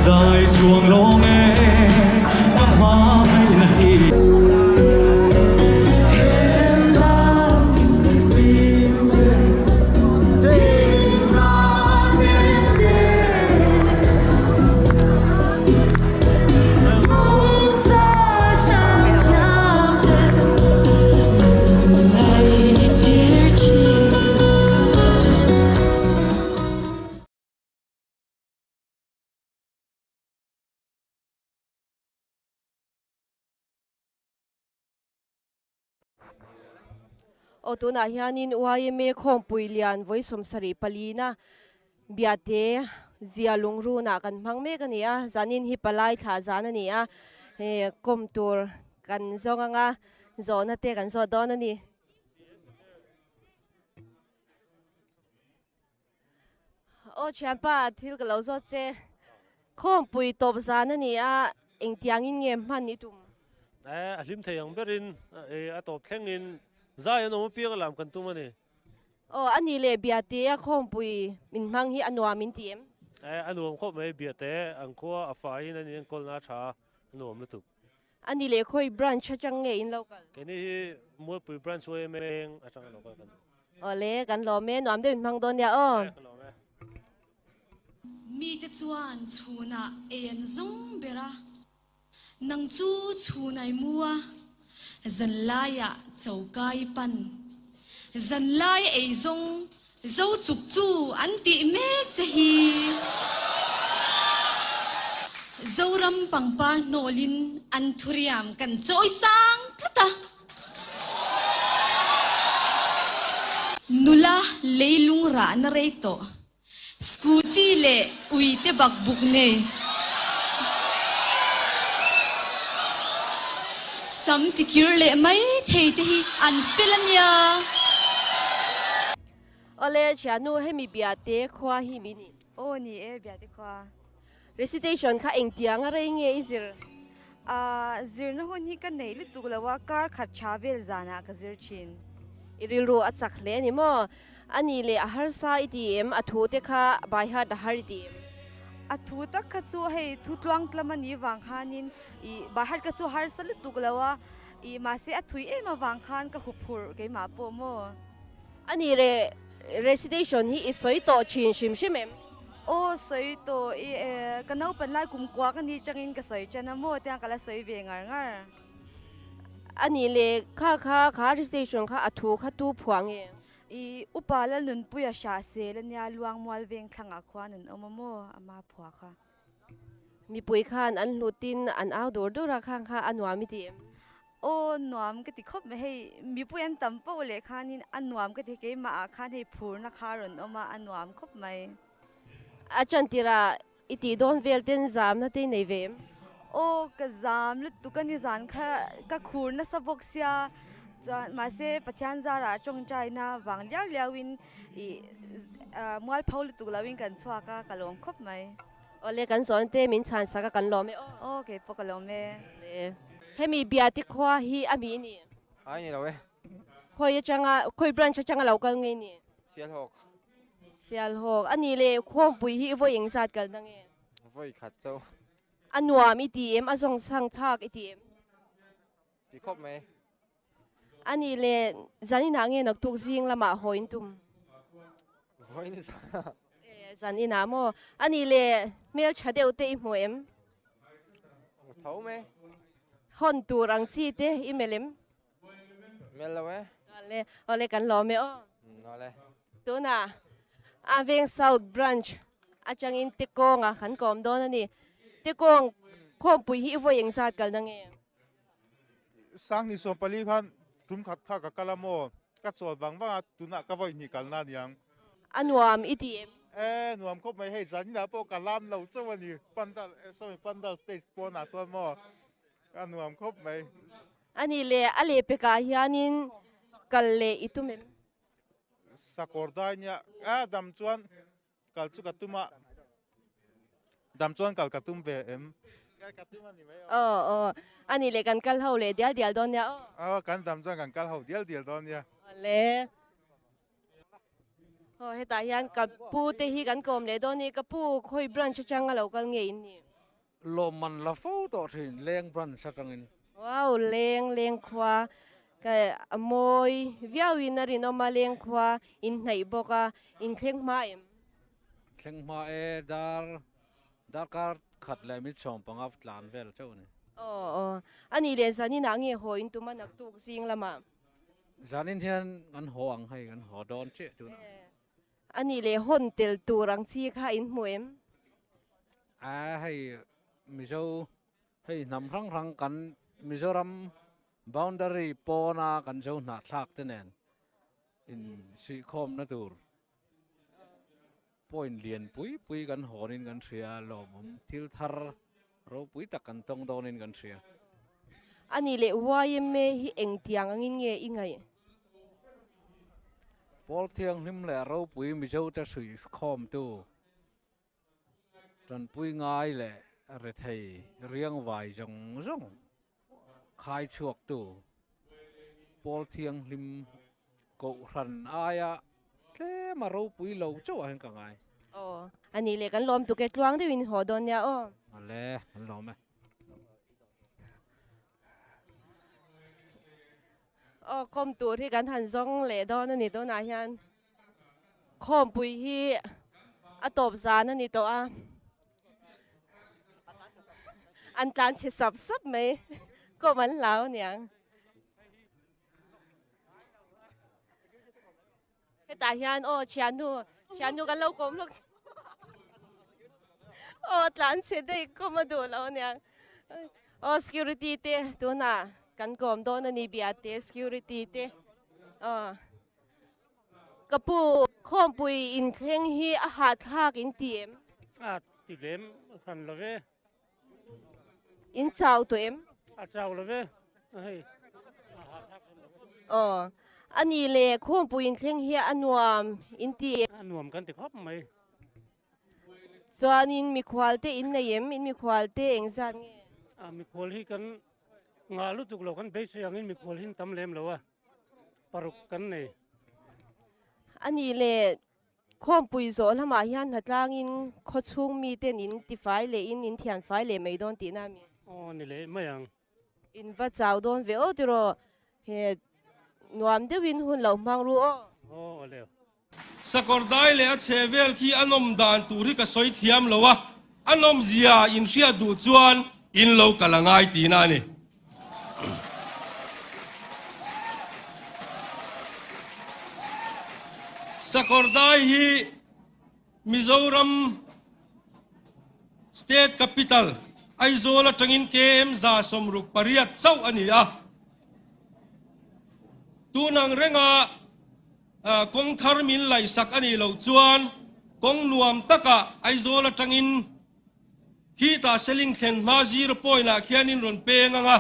Dai chuang lawng e ka hmangaihna hi. Aw tunah hianin YMA khawmpui lian vawi 74 na biate zia lungrunah kan hmang mek a ni a, zanin hi palai thlah zan a ni a, he kawm tur kan zawng anga zawhna te kan zawh dawn a ni. Aw thianpa thil ka lo zawt che. Khawmpui tawp zan a ni a, engtiangin nge hman i tum? A hlim thei ang berin a tawp thlengin zai an awm apiang a lam kan tum a ni. Aw a ni leh Biate a khawmpui min hmang hi a nuam in ti em? A nuam khawp mai Biate ang khua a faiin an inenkawlna a tha a, a nuam lutuk. A ni leh khawi branch atang nge in lo kal? Keini hi Mualpui branch yma eng atang a lo kal kan ni. Awle, kan lawm e, nuam deuh in hmang dawn nia aw. E, ka lawm e. Mite chuan chhunah ei an zawng ber a, nang chu chhun ai mu a, zanlaiah choka i pan. Zanlai ei zawng zo chuk chu an tih mek che hi. Zoram pangpar hnawlin an thuriam kan chawi sang tlat a. Nula leilung rahna rei tawh. Scooty leh uite bakbuk nei. Sam tikir leh mai thei te hi an fel a nia. Awle thiannu hemi biate khua hi mi ni. Aw ni e biate khua. Recitation kha engtiang a rei nge i zir? Ahh zirna hun hi ka nei lutuk lo a, kar khat tha vel zanah ka zir thin. I rilru a chak hle a ni maw? A nih leh a harsa i ti em? A thu te kha by heart a har i ti em? A thu tak kha chu hei thu tluang tlam a nih vang khanin i by heart kha chu harsa lutuk lo a, i mahse a thui em avang khan ka huphurh keimah pawh maw? A nih leh recitation hi i sawi tawh thin hrim hrim em? Aw sawi tawh i e, ka naupan lai kum kua ka ni changin ka sawi chen a maw tiang ka la sawi ve ngar ngar. A nih leh kha kha kha recitation kha a thu kha tu phuah nge? I upa Lalnunpuia hra sel a nia Luangmual veng thlangah khuan an awm a maw ama phuah kha. Mipui khan an hlutin an au dur dur a khang kha a nuam i ti em? Aw nuam ka ti khawp mai hei mipui an tam poh leh khanin a nuam ka ti keimah ah khan hei phurna kha a rawn awm a a nuam khawp mai. A chantirah i tih dawn vel ten zamna te i nei ve em? Aw ka zam lutuk a ni zan kha ka khur nasa bawk sia chuan mahse Pathian zarah tawngtaina vang liau liau in ih mualpho lutuk lo in kan chhuak a ka lawm khawp mai. Awle kan zawn te min chhan sak a kan lawm e aw. Aw kei pawh ka lawm e. Le hemi biate khua hi a mi ni? Ai ni lo e. Khawi atanga khawi branch atanga lo kal nge ni? Sialhawk. Sialhawk a ni le khawmpui hi vawi eng zat kal na nge? Vawi khat chauh. A nuam i ti em a zawng chhang thlak i ti em? Ti khawp mai. A nih leh zaninah nge naktuk zing lamah haw in tum? Vawiin zanah. E, zaninah maw? A nih leh hmel tha deuh te i hmu em? Hmu tho mai. Hawn tur ang chi te i melh em? Melh lo e. Awle, awle kan lawm e aw. Awle. Tunah Aveng South Branch atangin Tekawnga kan kawm dawn a ni. Tekawng khawmpui hi i vawi engzat kalna nge? Sangni 14 khan tum khat kha ka kal a maw? Ka chawl vang vang a, tunah ka vawi hnih kalna a niang. A nuam i ti em? E, nuam khawp mai, hei zaninah pawh ka lam lo chauh a ni, pandal, sorry, pandal stage pawnah chuan maw, a nuam khawp mai. A nih leh a lehpekah hianin kal leh i tum em? Sakawr dai nia, a dam chuan Kal chu ka tum a, dam chuan kal ka tum ve em? Ka tum a ni mai aw. Aw aw, a nih leh kan kal ho leh dial dial dawn nia aw. Aw, kan dam chuan kan kal ho dial dial dawn nia. Awle. Aw hetah hian ka pu te hi kan kawm leh dawn a ni, ka pu khawi branch atanga lo kal nge in ni? Lawmman la fo tawh thin Leng branch atangin. Wow leng leng khua ka a mawi viau in a rinawm a leng khua in hnaih bawk a in thleng hma em? Thleng hma e dar darkar khat leh mit 15 tlan vel chauh a ni. Aw aw a nih leh zanin ah nge haw in tum a naktuk zing lamah? Zanin hian kan haw ang hei kan haw dawn chiah tunah. A nih leh hawn tel tur ang chi kha in hmu em? A hei Mizo hei hnam hrang hrang kan Mizoram boundary pawna kan zo hnahthlak te nen in suihkhawmna tur point lian pui pui kan hawnin kan hria lawmawm thil thar ropui tak kan tawng dawnin kan hria. A nih leh yma hi engtiang angin nge i ngaih? Pawl thianghlim leh ropui Mizote suihkhawmtu Tanpui ngai leh rethei riangvai zawng zawng khai chhuaktu Pawl Thianghlim Kohhran aia tlem a ropui lo chauh ah hian ka ngai. Aw, a nih leh kan lawm tuk e, tluang deuhin haw dawn nia aw. Awle, kan lawm e. Aw, kawm tur hi kan han zawng leh dawn a ni tunah hian. Khawmpui hi a tawp zan a ni tawh a, an tlan chhe sap sap mai, kawm an hlau aniang. Hetah hian aw thiannu, thiannu kan lo kawm lawk aw tlan chhe daih kawm a duh lo aniang. Aw security te tunah kan kawm dawn a ni biate security te aw. Ka pu, khawmpui inthleng hi a hahthlak in ti em? A ti lem hran lo ve. In chau tawh em? A chau lo ve. Hei, a hahthlak hran lo ve. Aw, a nih le, khawmpui inthleng hi a nuam in ti em? A nuam kan ti khawp mai. Chuanin mikhualte in nei em? In mikhualte engzat nge? A mikhual hi kan ngah lutuk lo, kan beisei angin mikhual hi an tam lem lo a. paruk kan nei. A nih leh khawmpui zawh lamah hian hnatlangin khawchhung miten in tifai leh in in thian fai leh mai dawn tihna a mi? Aw ni leh mai ang. In va chau dawn ve aw tiraw he nuam deuhin hun lo hmang ru aw. Aw aw leu. Sakawrdai leh a chhe vel khi a nawm dan tur hi ka sawi thiam lo a, a nawmzia in hriat duh chuan in lo kal a ngai tihna a ni. Sakawrdai hi Mizoram State Capital Aizawl atangin KM 168 chauh a ni a, tun ang renga Kawng thar min laihsak a nih loh chuan kawng nuam takah Aizawl atangin khitah Seling thlen hma zero point ah khian in rawn peng ang a,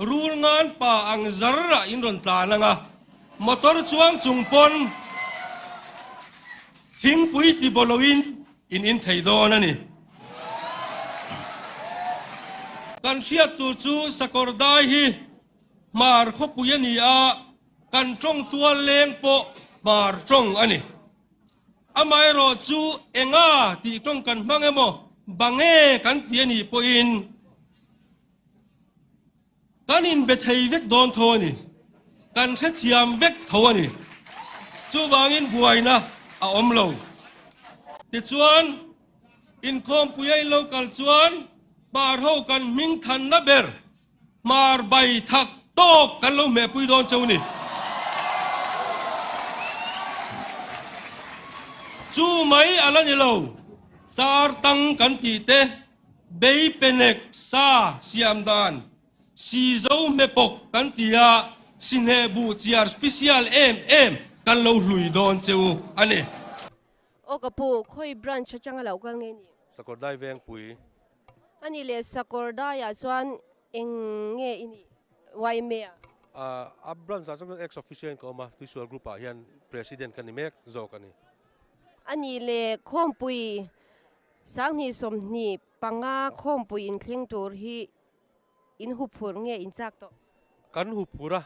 rul ngan pa ang zarah in rawn tlan ang a, motor chuang chung pawn thingpui ti baw loin in in thei dawn a ni. Kan hriat tur chu Sakawrdai hi Hmar khawpui a ni a, Kan tawng tual leng pawh hmar tawng a ni. Amaherawh chu enga tih tawng kan hmang emaw bange kan ti a nih pawhin kan inbe thei vek dawn tho a ni. Kan hrethiam vek tho a ni. Chuvangin buaina a awm lo. Tichuan, inkhawmpui a in lo kal chuan hmar ho kan hming thanna ber Hmar bai thak tawk kan lo hmehpui dawn cheu ni. Chu mai a la ni lo, char tang kan tih te, bei penek sa siam dan, si zo hmepawk kan ti a, si hneh buh chiar special em em kan lo hlui dawn cheu a ni. Aw ka pu, khawi branch atanga lo kal nge ni? Sakawrdai Vengpui. A nih leh Sakawrdaiah chuan eng nge i nih? Yma ah? A branch ah chuan ex officio in ka awm a, Tuisual group ah hian president ka ni mek zawk a ni. A nih leh Khawmpui 2025 Khawmpui inthleng tur hi in huphurh nge in chak tawh? Kan huphurh a,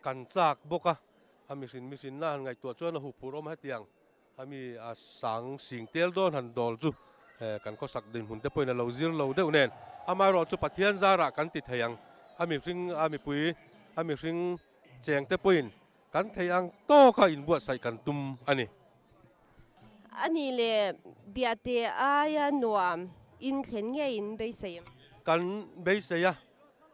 kan chak bawk a, a mihrin mihrinna han ngaihtuah chuan a huphurh awm hetiang. Ami a sang sing tel dawn han dawl chu Kan khawsak dinhmun te pawhin a lo zir lo deuh nen amaherawh chu Pathian zarah kan ti thei ang a mihring a mipui a mihring cheng te pawhin kan thei ang tawka inbuatsaih kan tum a ni. A nih leh Biate aia nuam in thlen ngei in beisei em? Kan beisei a,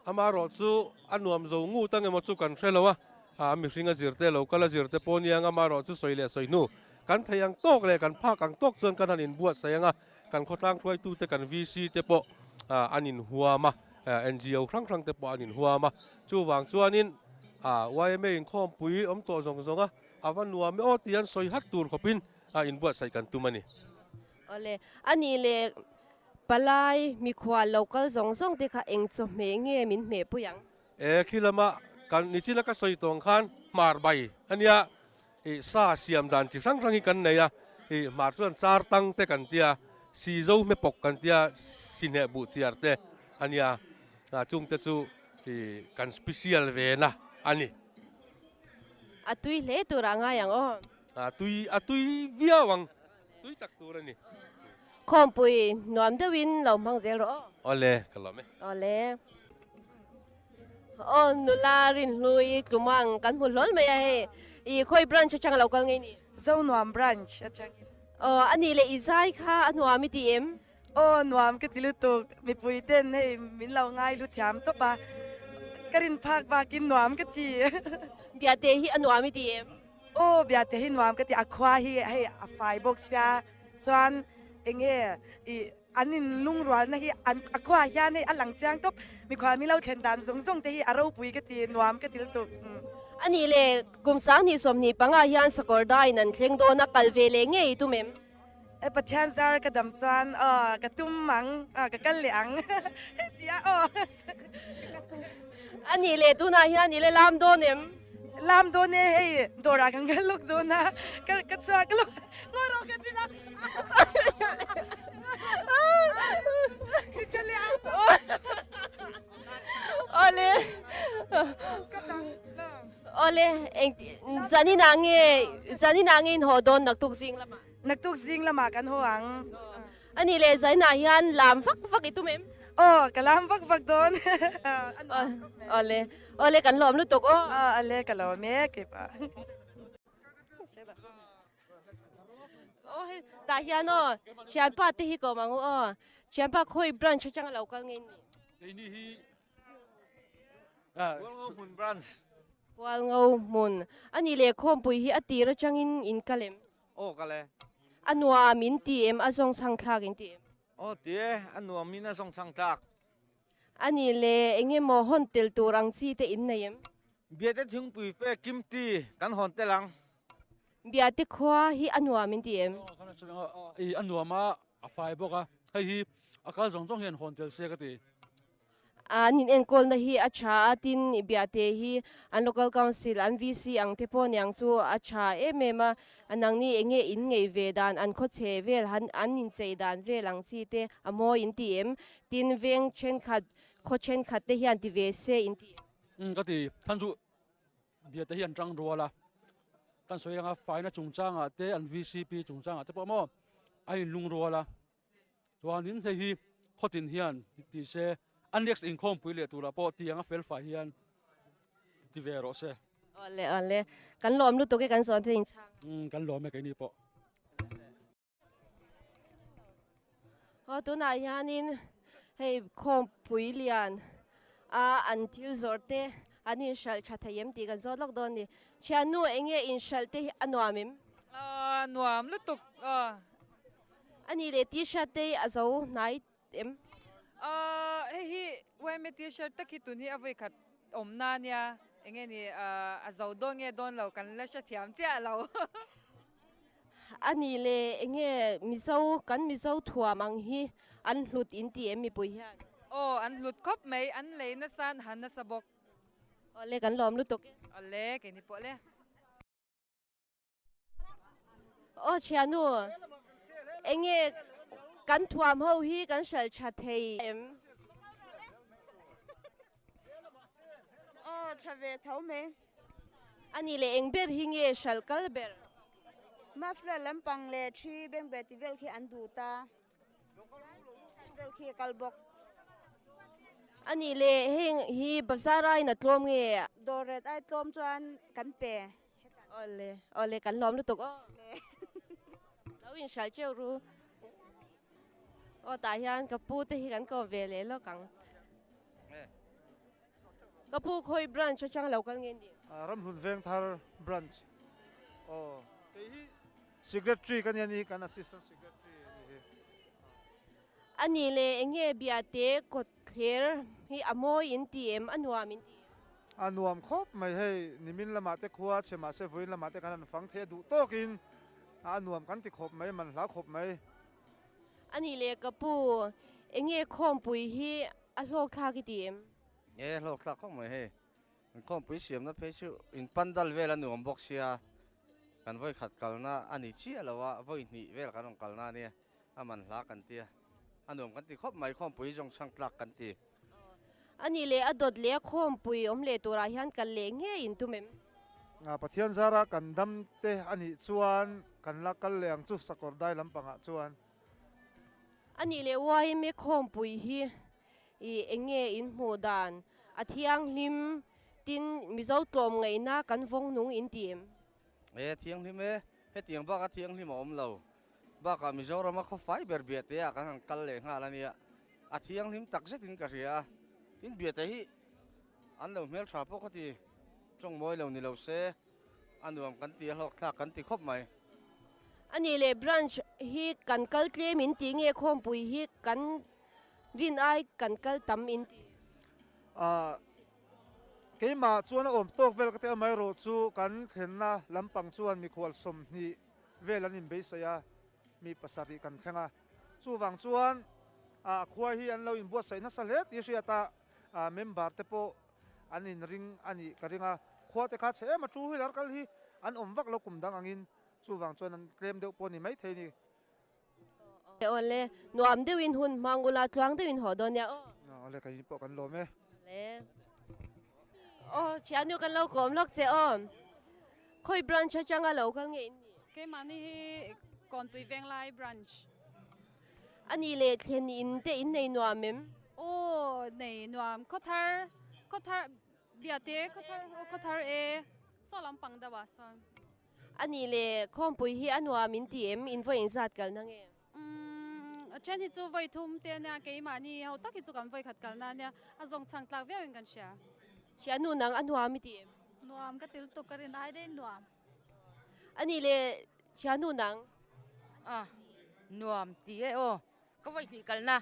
amaherawh chu a nuam zo ngut ang emaw chu kan hre lo a, a mihring a zir te lo kal a zir te pawh nia ang amaherawh chu sawi leh sawi hnu Kan thei ang tawk leh kan phak ang tawk chuan kan han inbuatsaih ang a, kan khawtlang hruaitute kan VC te pawh an inhuam a, NGO hrang hrang te pawh an inhuam a, chuvang chuanin yma inkhawmpui awm tawh zawng zawng a, a va nuam e aw tih an sawi hat tur khawpin inbuatsaih kan tum a ni. Awle, a nih leh palai mikhual lo kal zawng zawng te kha eng chawhmeh nge min hmehpui ang? E, khi lama kan nichina ka sawi tawng khan hmar bai a nia, Ih sa siam dan chi hrang hrang hi kan nei a, ih hmar chuan char tang te kan tia, si zo hmepawk kan tia, si hneh buh chiar te a nia, chung te chu ih kan special ve na a ni. A tui hle tur ah ngai ang aw. A tui a tui viau ang, tui tak tur a ni. Khawmpui nuam deuhin lo hmang zel rawh aw. Awle, ka lawm e. Awle. Aw nula Rinhlui Tlumang kan hmu hlawl mai a hei. I khawi branch atang lo kal ngei ni? Zonuam branch atangin. Aw a nih leh i zai kha a nuam i ti em? Aw nuam ka ti lutuk, mipui ten hei min lo ngai hlu thiam tawp a, ka rin phak bakin nuam ka ti. Biate hi a nuam i ti em? Aw Biate hi nuam ka ti, a khua hi hei a fai bawk sia, chuan enge i An in lungrualna hi an a khuaah hian hei a lang chiang tawp. Mikhual milo thlen dan zawng zawng te hi a ropui ka ti, nuam ka ti lutuk. A nih le, kum 20 25 hian sakawr daiin an thleng dawn a, kal ve leh ngei i tum em? E Pathian zar ka dam chuan aw ka tum ang, aw ka kal leh ang tia aw. A nih le, tunah hian i la lam dawn em? Lam dawn e, hei dawrah kan kal lawk dawn a, ka ka chhuak lawk ngaw rawh ka ti la. Awle Awle eng zaninah nge zaninah nge in haw dawn naktuk zing lamah? Naktuk zing lamah kan haw ang. A nih leh zainah hian lam vak vak i tum em? Aw, ka lam vak vak dawn. Awle, awle kan lawm lutuk aw. Aw, awle ka lawm e keipah. Aw hei tah hian aw thianpa te hi ka awm ang u aw. Thianpa khawi branch atanga lo kal nge ni? Keini hi Hualngo hmun branch. Hualngo hmun. A nih leh khawmpui hi a tir atangin in kal em? Aw kal e. A nuam in ti em? A zawng chhang thlak in ti em? Aw ti e, a nuam in a zawng chhang thlak. A nih leh eng emaw hawn tel tur ang chi te in nei em? Biate thingpui pe kim ti kan hawn tel ang. Biate khua hi a nuam in ti em? I a nuam a, a fai bawk a, hei hi a kal zawng zawng hian hawn tel se ka ti. An in enkawlna hi a tha a, tin Biate hi an local council, an VC ang te pawh niang chu a tha em em a, nangni eng nge in ngeih ve dan, an khawchhe vel han an inchei dan vel ang chi te a mawi in ti em? Tin veng thenkhat, khaw thenkhat te hian ti ve se in ti em? Umm ka ti, khan chu Biate hi an tang rual a, kan sawi anga faina chungchangah te an VCP chungchangah te pawh maw an inlungrual a. Chuanin hei hi khawtin hian ti se a next inkhawmpui leh turah pawh tiang a felfai hian ti ve rawh se. Awle awle kan lawm lutuk e kan zawn thei inchhang. Umm kan lawm e keini pawh. Aw tunah hianin hei khawmpui lian a an thil zawrh te an inhralh tha thei em tih kan zawt lawk dawn a ni. Thiannu enge inhralh te hi a nuam em? Aw nuam lutuk aw. A nih leh t-shirt te hi a zo hnai em? Aw hei hi yma t-shirt tak hi tun hi a vawikhat awmna a nia, enge ni a zo dawn nge dawn lo kan la hrethiam chiah lo. A nih leh enge Mizo kan Mizo thuam ang hi an hlut in ti em mipui hian? Aw an hlut khawp mai, an lei nasa an ha nasa bawk. Awle kan lawm lutuk e. Awle keini pawh le. Aw thianu, enge kan thuam ho hi kan hralh tha thei em? Aw tha ve tho mai. A nih leh eng ber hi nge hralh kal ber? Muffler lampang leh thi bengbeh ti vel khi an duh ta. vel khi a kal bawk. A nih leh heng hi bazar aiin a tlawm nge? Dawr ret ai tlawm chuan kan pe. Awle, awle kan hlawm lutuk aw. Lo inhral teuh ru. Aw tah hian ka pu te hi kan kawm ve leh lawk ang. Ka pu khawi branch atang lo kal nge ni? Ramhlun Vengthar branch. Aw kei hi secretary ka nia ni kan assistant secretary a ni hi. A nih leh eng nge Biate kawt thler hi a mawi in ti em? A nuam in ti em? A nuam khawp mai hei nimin lamah te khua chhe mahse vawiin lamah te kan han fang thei a duh tawkin a nuam kan ti khawp mai man hla khawp mai. A nih leh ka pu eng nge khawmpui hi a hlawk thlak i ti em? E hlawk thlak khawp mai hei. Inkhawmpui siamna phei chu in pandal vel a nuam bawk sia, kan vawi khat kalna a ni chiah lo a, vawi hnih vel kan rawn kalna a nia, a man hla kan tia, a nuam kan ti khawp mai, khawmpui zawng chhang tlak kan ti. A nih leh a dawt leh a khawmpui awm leh turah hian kal leh ngei in tum em? Pathian zara kan dam te a nih chuan kan la kal leh ang chu sakawr dai lampangah chuan. A nih leh YMA khawmpui hi I eng nge in hmuh dan? A thianghlim tin Mizo tlawm ngaihna kan vawng nung in ti em? E, thianghlim e. Hetiang baka thianghlim a awm lo. Bakah Mizorama khawfai ber Biate ah kan han kal leh nghal a nia. A thianghlim tak zetin ka hria a. Tin Biate hi an lo hmeltha pawh ka ti. Tawng mawi lo ni lo se a nuam kan ti a, hlawkthlak kan ti khawp mai. A nih leh branch hi kan kal tlem in ti nge khawmpui hi kan Rin ai kan kal tam in ti. Ahh keimah chuan a awm tawk vel ka ti amaherawh chu kan thlenna lampang chuan mikhual 20 vel an inbeisei a, mi pasarih kan thleng a. Chuvang chuan a khua hi an lo inbuatsaih nasa hle tih hriat a, member te pawh an inring a nih ka ring a. Khua te kha chhe em a two wheeler kal hi an awm vak lo kum dang angin chuvang chuan an tlem deuh pawh a ni maithei a ni. Awle, nuam deuhin hun hmang ula, tluang deuhin haw dawn nia aw. Awle, kan in pawh kan lawm e. Awle. Aw, thiannu kan lo kawm lawk che aw. Khawi branch atanga lo kal nge in nih? Keimahni hi Kawnpui Venglai branch. A nih leh thlen in te in nei nuam em? Aw, nei nuam. Khawthar, khawthar, Biate, khawthar, aw khawthar e. Saw lampang deuh ah sawn. A nih leh khawmpui hi a nuam in ti em? In vawi engzat kalna nge? Umm a then hi chu vawi thum te ania, keimahni ho tak hi chu kan vawi khat kalna ania, a zawng chhang tlak viau in kan hria. Hriatnu nang a nuam i ti em? Nuam ka ti lutuk ka rin ai daih nuam. A nih leh hriatnu nang? A nuam ti e aw, ka vawi hnih kalna.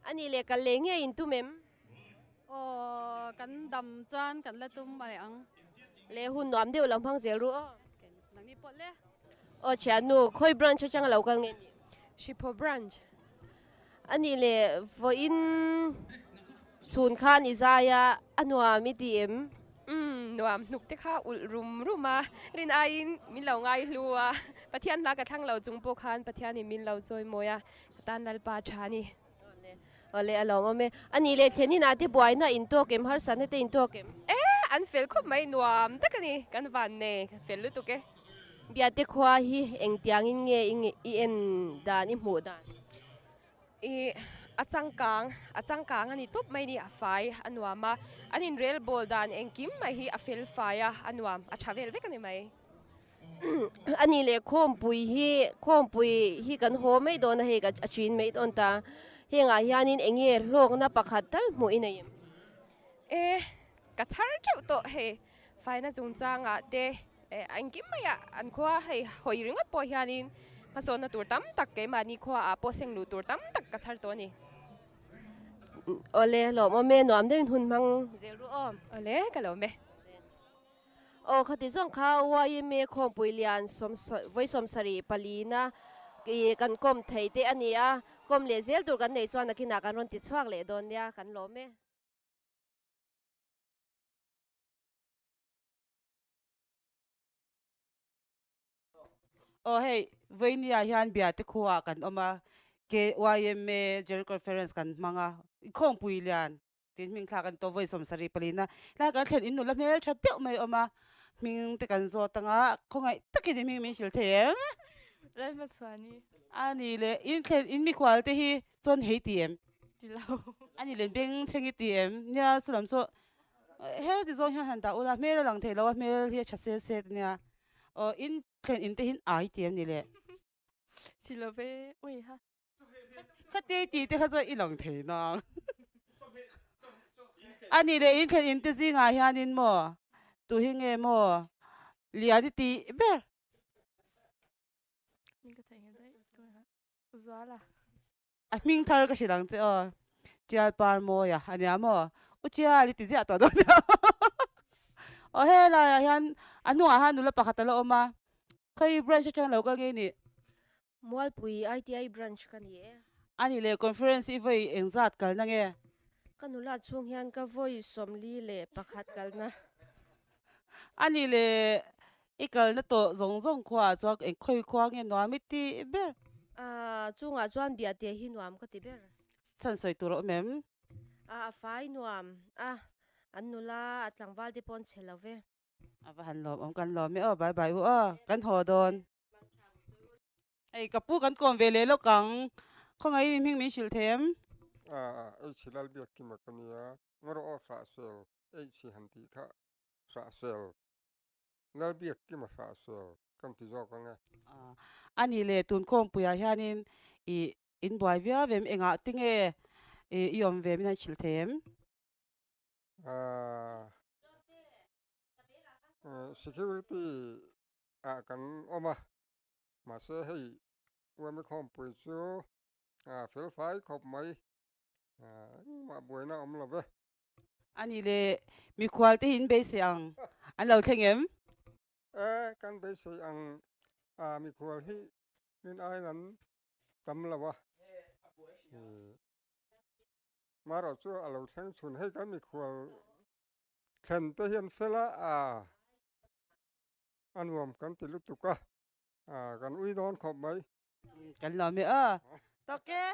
A nih leh kal leh ngei in tum em? Aw, kan dam chuan kan la tum a leh ang. Le hun nuam deuh lo hmang zel ru aw. Nang ni pawh le. Aw thiannu, khawi branch atanga lo kal nge ni? Hriphaw branch. A nih leh vawiin chhun khan i zai a, a nuam i ti em? Umm, nuam hnuk te kha ulh rum rum a, rin aiin min lo ngai hlu a, Pathian hla ka thlang lo chung pawh khan Pathianin min lo chawimawi a, ka tan Lalpa tha a ni. Awle a lawm awm e. A nih leh thlen inah te buaina in tawk em? Harsatna te in tawk em? E, an fel khawp mai, nuam tak a ni. Kan van nei, ka fel lutuk e. Biate khua hi engtiangin nge i en dan, i hmuh dan? I, a changkang, a changkang a ni tawp mai ni, a fai, a nuam a. An inrel bawl dan engkim mai hi a fel fai a, a nuam, a tha vel vek a ni mai. A nih leh khawmpui hi khawmpui hi kan haw mai dawn a hei ka a chin mai dawn ta hengah hianin eng nge hlawkna pakhat tal hmuh i nei em? E ka chhar teuh tawh hei faina chungchangah te e engkim maiah an khua hei hawi ringawt pawh hianin hmasawnna tur tam tak keimahni khuaah pawh seng luh tur tam tak ka chhar tawh a ni. Awle lawmawm e nuam deuhin hun hmang zel ru aw. Awle ka lawm e. Aw khati zawng kha YMA khawmpui lian vawi 74 na i kan kawm thei te a ni a, kawm leh zel tur kan neih chuan nakinah kan rawn ti chhuak leh dawn nia, kan lawm e. Aw hei, Vainia hian Biate khuaah kan awm a, KYMA General Conference kan hmang a, khawmpui lian Tin hming thlak an tawp vawi 74 na lai kan thlen in nula hmel tha deuh mai a awm a, hming te kan zawt anga khawngaih takin i hming min hrilh thei em? Lalhmachhuani. A ni le, in thlen in mikhual te hi chuan hei ti em? Ti lo. A ni le, beng chheng i ti em? Nia, chulam chu he ti zawng hian han dah ula, hmel a lang thei lo a, hmel hi a tha sel set nia. Aw, in thlen in te hi ai ti em ni le? Ti lo ve, ui ha. Khati tih te kha chuan i lang thei nang. A nih leh in thlen in te zingah hianin maw tu hi nge maw lian i tih ber? A hming thar ka hrilh ang che aw. Tial par mawia a nia maw? U Tial i ti ziah tawh dawn nia. Aw helaiah hian a hnungah hian nula pakhat a la awm a. Khawi branch atang lo kal nge i nih? Mualpui ITI Branch ka ni e. A nih leh conference i vawi engzat kalna nge? Ka nula chhung hian ka vawi 41 kalna. A nih leh i kalna tawh zawng zawng khuaah chuan eng khawi khua nge nuam i ti ber? Aaa chungah chuan biahte hi nuam ka ti ber. Chhan sawi tur a awm em? Aa a fai nuam a, an nula a tlangval te pawh an chhe lo ve. A va han lawm awm kan lawm e aw bye bye u aw kan haw dawn. Hei ka pu kan kawm ve leh lawk ang khawngaih in hming min hrilh thei em? A a H lal biak kim a ka nia ngarawh aw hrah sel H han tih kha hrah sel lal biak kim a hrah sel kan ti zawk ang e. A nih leh tun khawmpuiah hianin i in buai viau em engah tinge i awm ve min han hrilh thei em? Ahh security ah kan awm a mahse hei uame khawmpui chu ah fel fai khawp mai ah engmah buaina a awm lo ve. A nih leh mikhual te hi in beisei ang an lo thleng em? E kan beisei ang ah mikhual hi rin aiin an tam lo a. Marawh chu a lo thleng chhun hei kan mikhual thlen te hian fel a a nuam kan ti lutuk a kan ui dawn khawp mai. Kan lawm e aw. Tawk e.